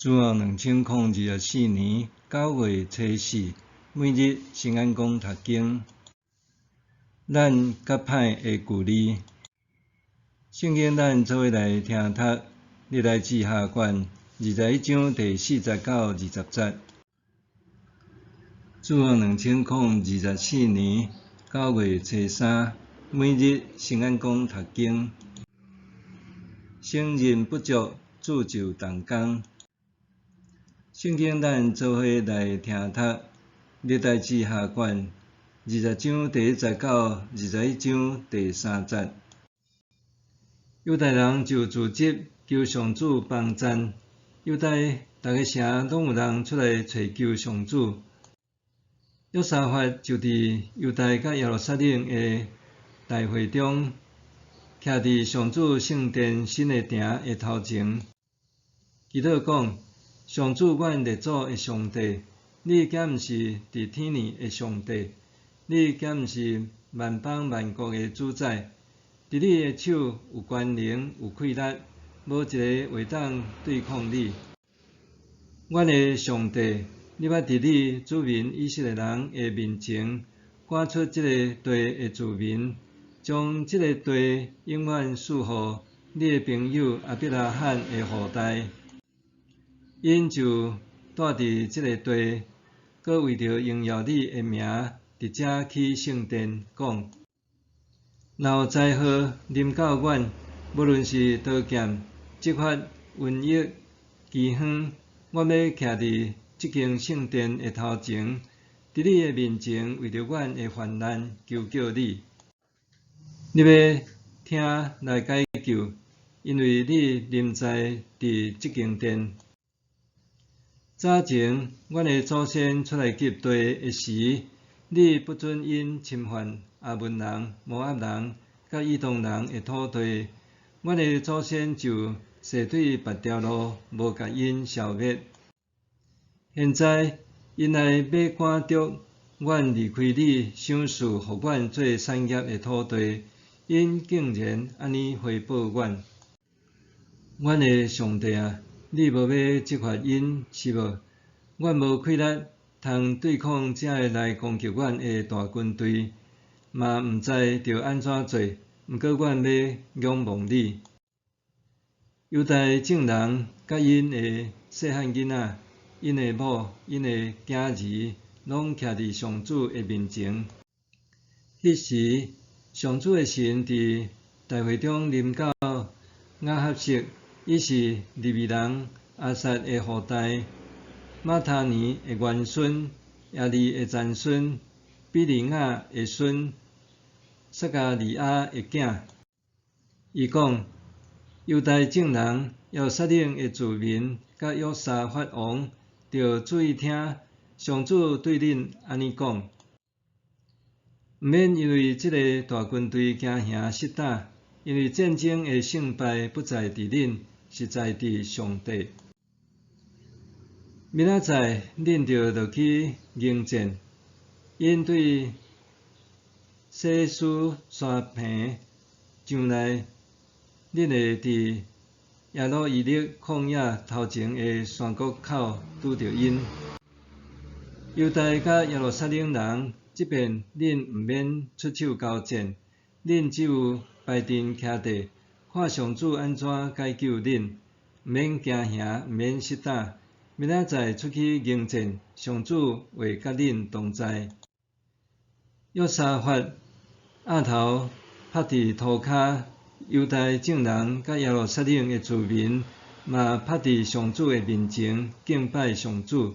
主後2024年9月初四，每日聖安講讀經。咱佮歹的距離。聖經咱做伙來聽讀，歷代志下卷21章第4節到20節。主後2024年9月初三，每日聖安講讀經。承認不足，鑄就同工。聖經咱做伙來聽讀，歷代志下卷20章第1節到21章第3節。猶大人就組織求上主幫贊，猶大逐个城攏有人出來揣求上主。約沙法就佇猶大佮耶路撒冷的大會中，徛佇上主聖殿新的埕的頭前，祈禱講：上主，阮列祖的上帝，你敢毋是佇天爾的上帝？你敢毋是萬邦萬國的主宰？佇你的手有權能，有氣力，無一个會當對抗你。阮的上帝，你捌佇你子民以色列人的面前趕出這个地的子民，將這个地永遠賜予你的朋友亞伯拉罕的後代。𪜶就蹛佇這个地，閣為著榮耀你的名，佇遮起聖殿，講：若有災禍臨到阮，無論是刀劍、責罰、瘟疫、饑荒，阮欲徛佇這間聖殿的頭前，佇你的面前，為著阮的患難求叫你。你欲聽來解救，因為你臨在佇這間殿。早前，阮的祖先出埃及地的時，你不准𪜶侵犯亞捫人、摩押人、佮以東人的土地，阮的祖先就踅對別條路，無共𪜶消滅。現在，𪜶來欲趕逐阮離開你賞賜予阮做產業的土地，𪜶竟然按呢回報阮。阮的上帝啊，你無欲責罰𪜶是無？阮無氣力通對抗這个來攻擊阮的大軍隊，嘛毋知著按怎做。毋過阮欲仰望你。猶大眾人佮𪜶的細漢囡仔、𪜶的某、𪜶的囝兒，攏徛佇上主的面前。彼時，上主的神佇大會中臨到雅哈悉，伊是利未人亞薩的後代，馬他尼的玄孫，耶利的曾孫，比利雅的孫，撒迦利亞的囝。伊講：猶大眾人、耶路撒冷的子民，佮約沙法王，著注意聽，上主對恁按呢講：毋免因為這个大軍隊驚嚇失膽，因為戰爭的勝敗不在佇恁，是在佇上帝。明仔載恁著落去迎戰，𪜶對西斯山坪上來，恁會佇耶魯伊勒曠野頭前的山谷口拄著𪜶。猶大佮耶路撒冷人，這遍恁毋免出手交戰，恁只有排陣徛地，看上主按怎解救恁，毋免驚嚇，毋免失膽。明仔載出去迎戰，上主會佮恁同在。約沙法額頭拍佇塗跤，猶大眾人佮耶路撒冷的子民嘛拍佇上主的面前敬拜上主。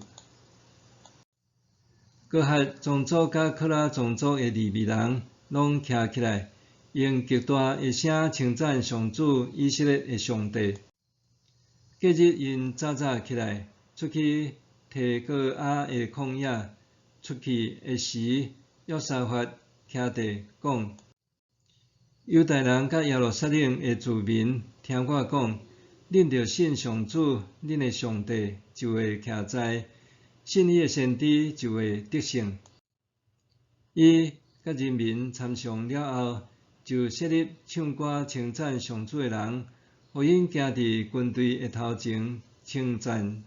哥哈宗族佮可拉宗族的利未人攏徛起來，用極大的聲稱讚上主以色列的上帝。隔日，𪜶早早起來，出去提哥亞的曠野。出去的時，約沙法徛地講：猶大人佮耶路撒冷的子民，聽我講，恁著信上主，恁的上帝就會徛在；信伊的先知就會得勝。伊佮人民參詳了後，就設立唱歌稱讚上主的人，予𪜶行佇軍隊的頭前稱讚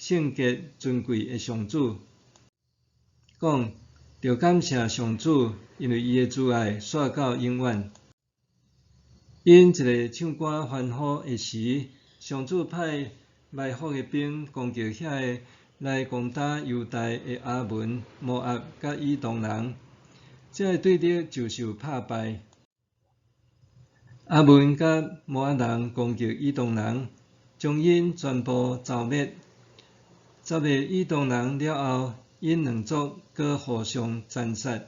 圣洁尊贵的上主，讲：著感谢上主，因为伊的慈爱续到永远。𪜶一个唱歌欢呼的时，上主派埋伏的兵攻击遐个来攻打犹大的亚扪、摩押佮以东人，这个对敌就受拍败。亚扪佮摩押人攻击以东人，将𪜶全部剿灭。十个以东人了后，𪜶两族阁互相残杀。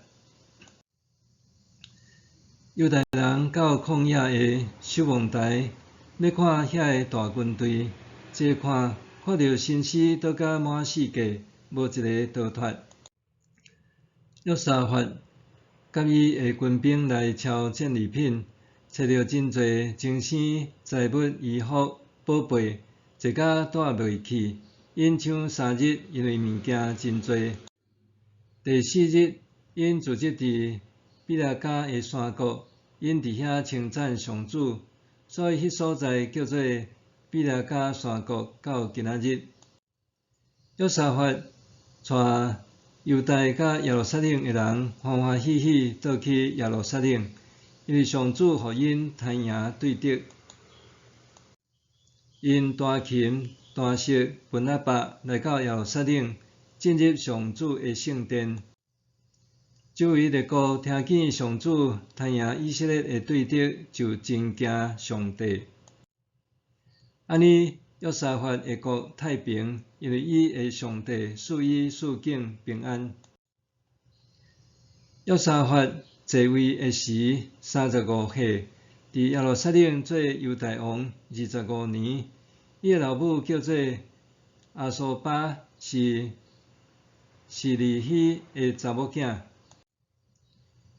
犹大人到旷野的守望台，欲看遐个大军队，济看，看著先知倒甲满四界，无一个逃脫。约沙法佮伊的军兵来抄战利品，揣著真濟精生财物、衣服、宝贝，济甲带袂去。𪜶搶3日，因为物件真濟。第四日，𪜶聚集佇比拉迦的山谷，𪜶佇遐稱讚上主，所以彼所在叫做比拉迦山谷，到今仔日。約沙法帶猶大佮耶路撒冷的人歡歡喜喜倒去耶路撒冷，因為上主予𪜶刣贏對敵。𪜶彈琴、彈瑟、歕喇叭來到耶路撒冷，進入上主的聖殿。周圍列國聽見上主刣贏以色列的對敵，就真驚上帝。按呢，約沙法的國太平，因為伊的上帝賜伊四境平安。約沙法在位的時，35歲，佇耶路撒冷做猶大王25年。伊的老母叫做阿蘇巴，是示利希的查某囝。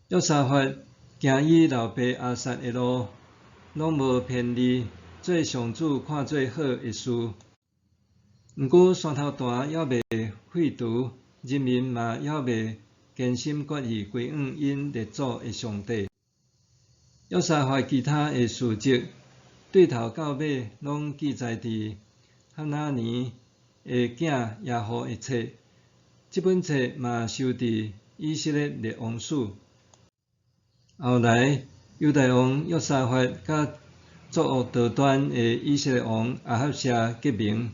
約沙法行伊老爸亞撒的路，攏無偏離，做上主看做好的事。毋過山頭壇猶未廢除，人民嘛猶未堅心決意歸向𪜶列祖的上帝。約沙法其他的事蹟，對頭到尾攏記載佇哈拿尼的囝耶戶的冊。這本冊嘛收佇以色列列王史。後來，猶大王約沙法佮作惡多端的以色列王亞哈謝結盟，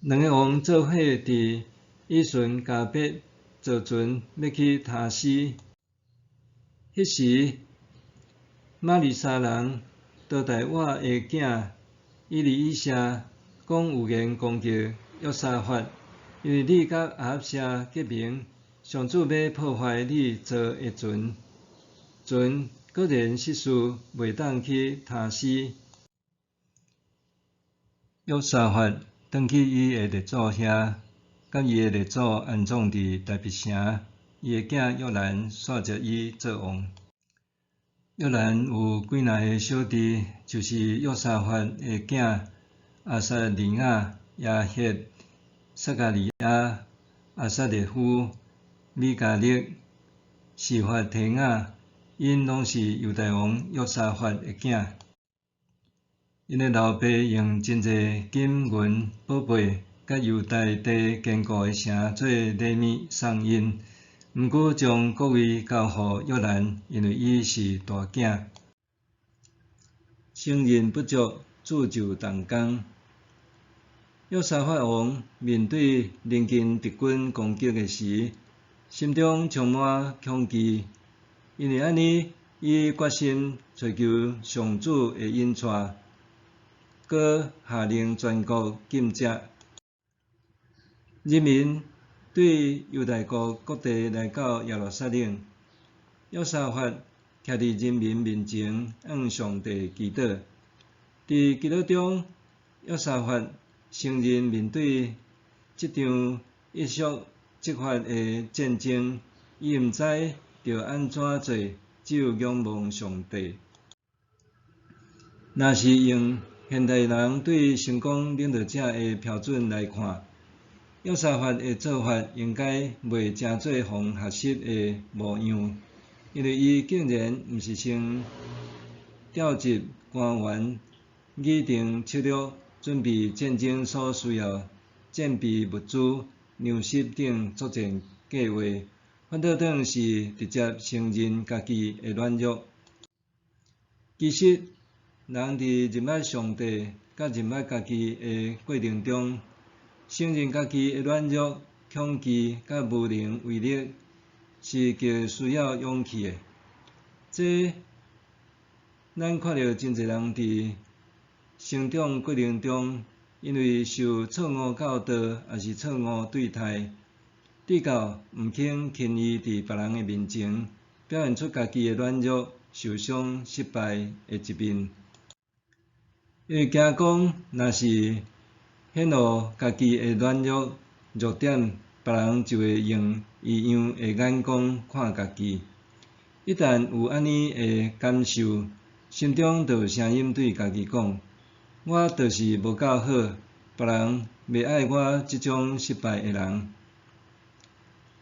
兩个王做伙佇以順迦別坐船欲去他施。彼時，瑪利沙人多大瓦的囝以利以謝講預言攻擊約沙法，因為你佮亞哈謝結盟，上主欲破壞你坐的船。船果然失事，袂當去他施。約沙法轉去伊的列祖遐，佮伊的列祖安葬佇大苾城。伊的囝約蘭續接伊做王。約蘭有幾若个小弟，就是約沙法的囝亞撒利雅、耶歇、撒迦利亞、亞撒列夫、米迦勒、示法提雅。𪜶攏是猶大王約沙法的囝。𪜶的老爸用真濟金銀寶貝，佮猶大地堅固的城做禮物送𪜶。毋過將國位交予約蘭，因為伊是大囝。承認不足，鑄就動工。約沙法王面對鄰近敵軍攻擊的時，心中充滿恐懼。因為按呢，伊決心揣求上主的引帶，閣下令全國禁食。人民對猶大國各地來到耶路撒冷，約沙法徛佇人民面前向上帝祈禱。佇祈禱中，約沙法承認面對這場一觸即發的戰爭，伊毋知著按怎做，只有仰望上帝。若是用現代人對成功領導者的標準來看，約沙法的做法應該袂成做予人學習的模樣，因為伊竟然毋是先調集官員，擬定策略，準備戰爭所需要战备物资、粮食等作战计划，反倒转是直接承认家己的软弱。其实，人伫认捌上帝佮认捌家己的过程中，承认家己的软弱、恐惧佮无能为力，是极需要勇气的。这，咱看著真濟人伫成長過程中，因為受錯誤教導，抑是錯誤對待，直到毋肯輕易佇別人的面前表現出家己的軟弱、受傷、失敗的一面。因為驚講，若是顯露家己的軟弱、弱點，別人就會用異樣的眼光看家己。一旦有按呢的感受，心中就有聲音對家己講：我就是無夠好，別人袂愛我這種失敗的人。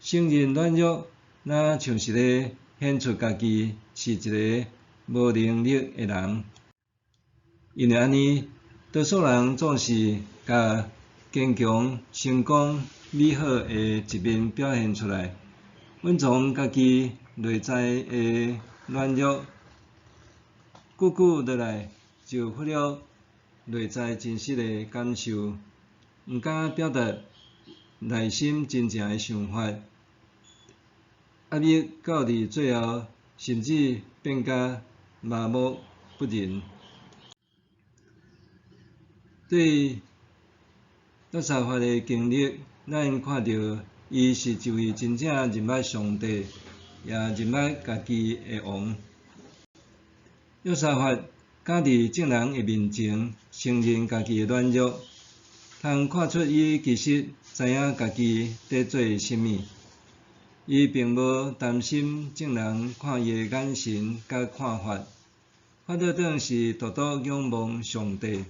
承認軟弱，若像是咧顯出家己是一个無能力的人。因為按呢，多數人總是共堅強、成功、美好的一面表現出來，隱藏家己內在的軟弱，久久落來就忽略內在真實的感受，毋敢表達內心真正的想法，壓抑到佇最後，甚至變甲麻木不仁。對約沙法的經歷，咱看著伊是一位真正認捌上帝，也認捌家己的王。約沙法敢佇眾人的面前承認家己的軟弱，通看出伊其實知影家己佇做啥物。伊並無擔心眾人看伊的眼神佮看法，反倒轉是獨獨仰望上帝，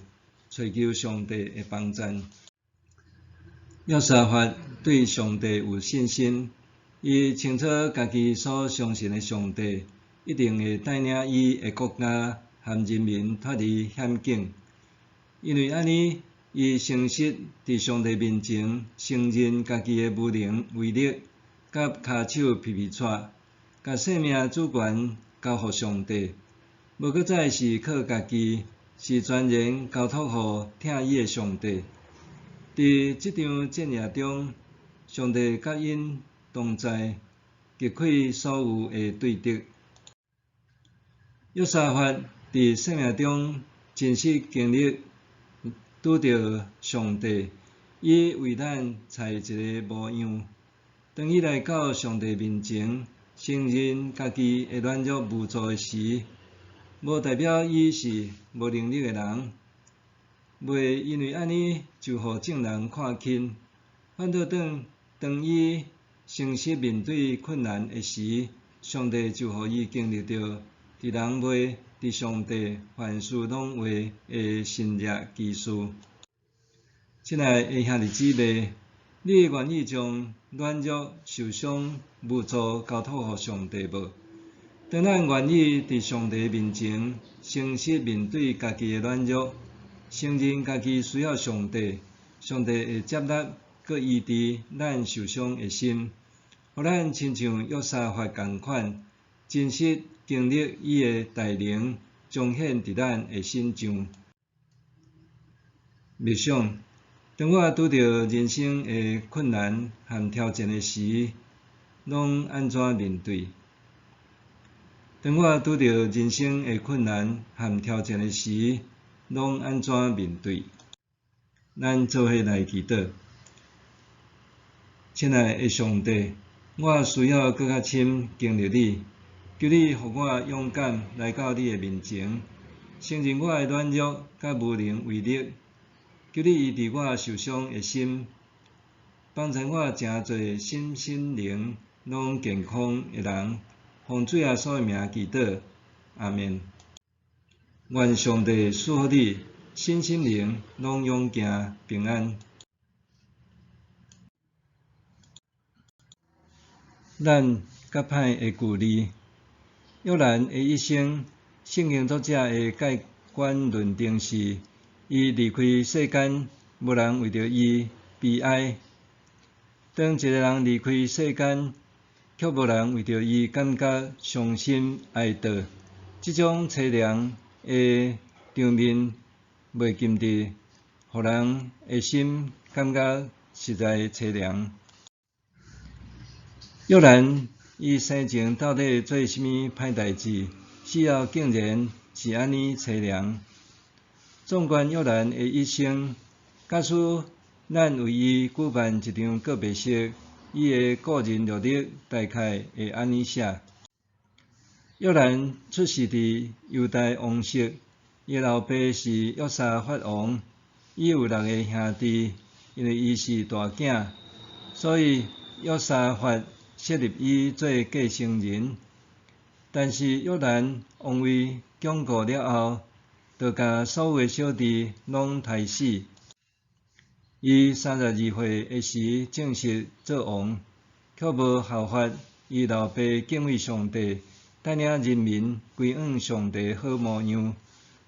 揣求上帝的幫贊。約沙法對上帝有信心，伊清楚家己所相信的上帝一定會帶領伊的國家和人民脫離險境。因為按呢，伊誠實佇上帝面前承認家己的無能為力，佮跤手皮皮掣，共生命主權交予上帝，無閣再是靠家己，是全然交託予疼伊的上帝。佇這場戰役中，上帝佮𪜶同在，擊潰所有的對敵。約沙法佇生命中真實經歷拄著上帝，伊為咱裁一个模樣。當伊來到上帝面前，承認家己的軟弱無助的時，無代表伊是無能力的人，袂因為按呢就予眾人看輕。反倒轉當伊誠實面對困難的時，上帝就予伊經歷著佇人袂，佇上帝凡事攏會的神蹟奇事。親愛的兄弟姊妹，你願意將軟弱、受傷、無助交託予上帝無？當咱願意佇上帝面前誠實面對家己的軟弱，承認家己需要上帝，上帝會接納閣醫治咱受傷的心，予咱親像約沙法仝款，真實經歷伊的大能彰顯佇咱的身上。默想，當我拄著人生的困難和挑戰的時，攏按怎面對？當我拄著人生的困難和挑戰的時，攏按怎面對？咱做伙來祈禱。親愛的上帝，我需要閣較深經歷你，求你予我勇敢來到你的面前，承認我的軟弱佮無能為力。求你醫治我受傷的心，幫助我成做身心靈攏健康的人。奉主耶穌的名祈禱，阿們。願上帝賜福你，身心靈攏勇健平安。咱佮歹的距離，約蘭的一生，聖經作者的蓋觀論定是，伊離開世間，無人為著伊悲哀。當一個人離開世間，卻無人為著伊感覺傷心哀悼，這種淒涼的場面，袂禁得予人的心感覺實在淒涼。約蘭伊生前到底做啥物歹代誌？死後竟然是按呢淒涼。縱觀約蘭的一生，假使咱為伊舉辦一場告別式，伊的個人履歷大概會按呢寫：約蘭出世佇猶大王室，伊老爸是約沙法王，伊有六个兄弟，因為伊是大囝，所以約沙法設立伊做繼承人。但是約蘭王位鞏固了後，就共所有的小弟攏刣死。伊32歲的時正式做王，卻無效法伊老爸敬畏上帝，帶領人民歸向上帝好模樣，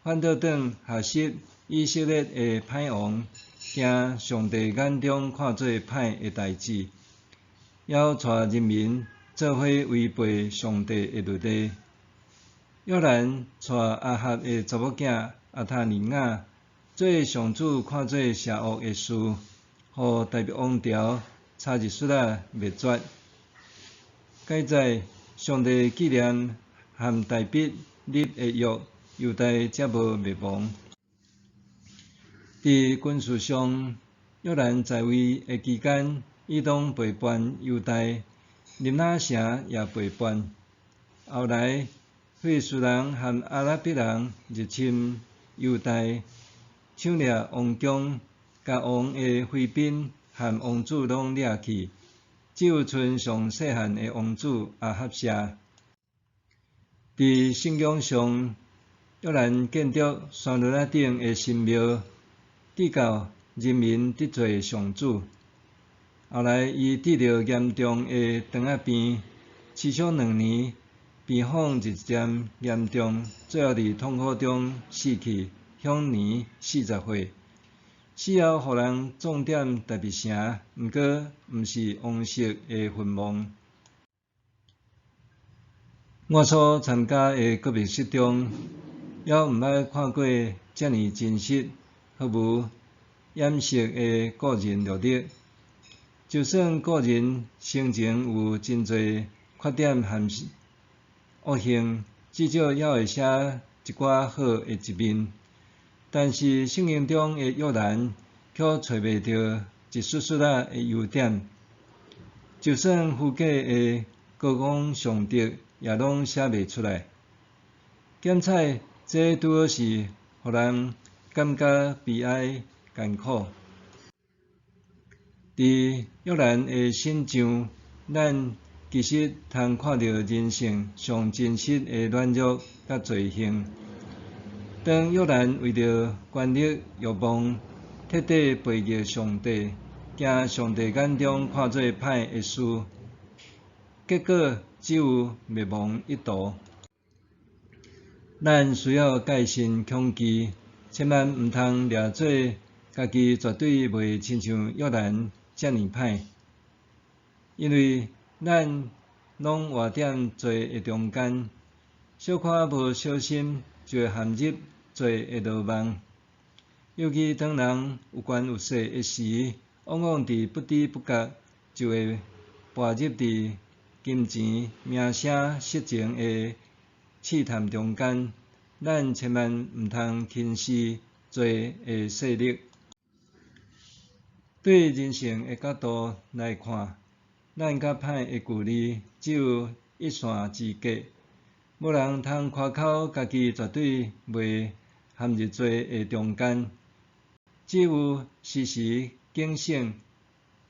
反倒轉學習以色列的歹王，行上帝眼中看做歹的代誌，猶帶人民做伙違背上帝的律例。約蘭娶亞哈的查某囝亞他利雅，做上主看做邪惡的事，予大衛王朝差一絲仔滅絕。佳哉，上帝紀念和大衛立的約，猶大才無滅亡。佇軍事上，約蘭在位的期間，以東背叛猶大，琳拿城也背叛。後來，非利士人和阿拉伯人入侵猶大，搶掠王宮，共王的妃嬪和王子攏掠去，只有賰上細漢的王子亞哈謝。佇信仰上，約蘭建築山崙仔頂的神廟，致到人民得罪上主。後來，伊得著嚴重的腸仔病，持續2年，病況日漸嚴重，最後佇痛苦中死去，享年40歲。死後，予人葬佇大衛城，毋過毋是王室的墳墓。我所參加的告別式中，猶毋捌看過遮爾真實、毫無掩飾的個人履歷。就算個人生前有真濟缺點和惡行，至少猶會寫一寡好的一面。但是聖經中的約蘭卻揣袂著一絲絲仔的優點，就算虛假的高功尚德也攏寫袂出來。檢採這拄好是予人感覺悲哀艱苦。佇約蘭的身上，咱其實通看著人性上真實的軟弱佮罪行。當約蘭為著權力欲望，徹底背逆上帝，行上帝眼中看做歹的事，結果只有滅亡一途。咱需要戒慎恐懼，千萬毋通掠做家己絕對袂親像約蘭遮爾歹，因為咱攏活佇罪的中間，小可無小心就會陷入罪的羅網。尤其當人有權有勢的時，往往佇不知不覺就會跋入佇金錢、名聲、色情的試探中間。咱千萬毋通輕視罪的勢力。對人性的角度來看，咱佮歹的距離只有一線之隔。無人通誇口家己絕對袂陷入罪的中間，只有時時警醒，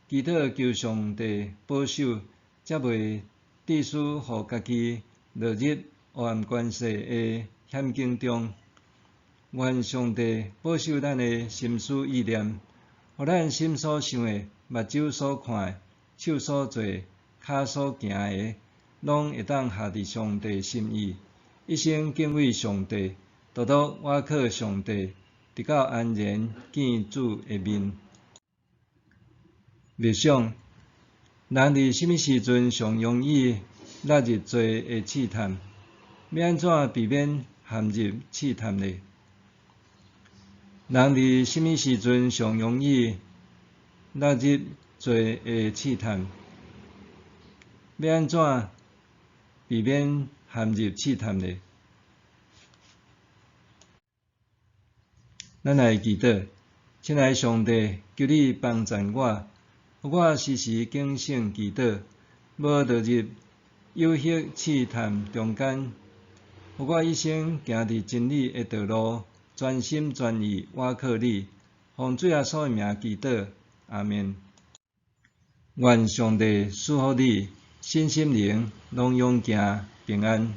祈禱求上帝保守，才袂致使予家己落入黑暗權勢的險境中。願上帝保守咱的心思意念，予咱心所想的、目睭所看的、手所做的、跤所行的，攏會當合佇上帝心意，一生敬畏上帝，獨獨倚靠上帝，直到安然見主的面。默想，人佇啥物時陣上容易落入罪的試探？欲按怎避免陷入試探呢？人佇啥物時陣上容易落入罪的試探？欲按怎避免陷入試探呢？咱來祈禱，親愛的上帝，求你幫贊我，予我時時警醒祈禱，無落入誘惑試探中間，予我一生行佇真理的道路，專心專意倚靠你。奉主耶穌的名祈禱，阿們。願上帝賜福你，身心靈攏勇健平安。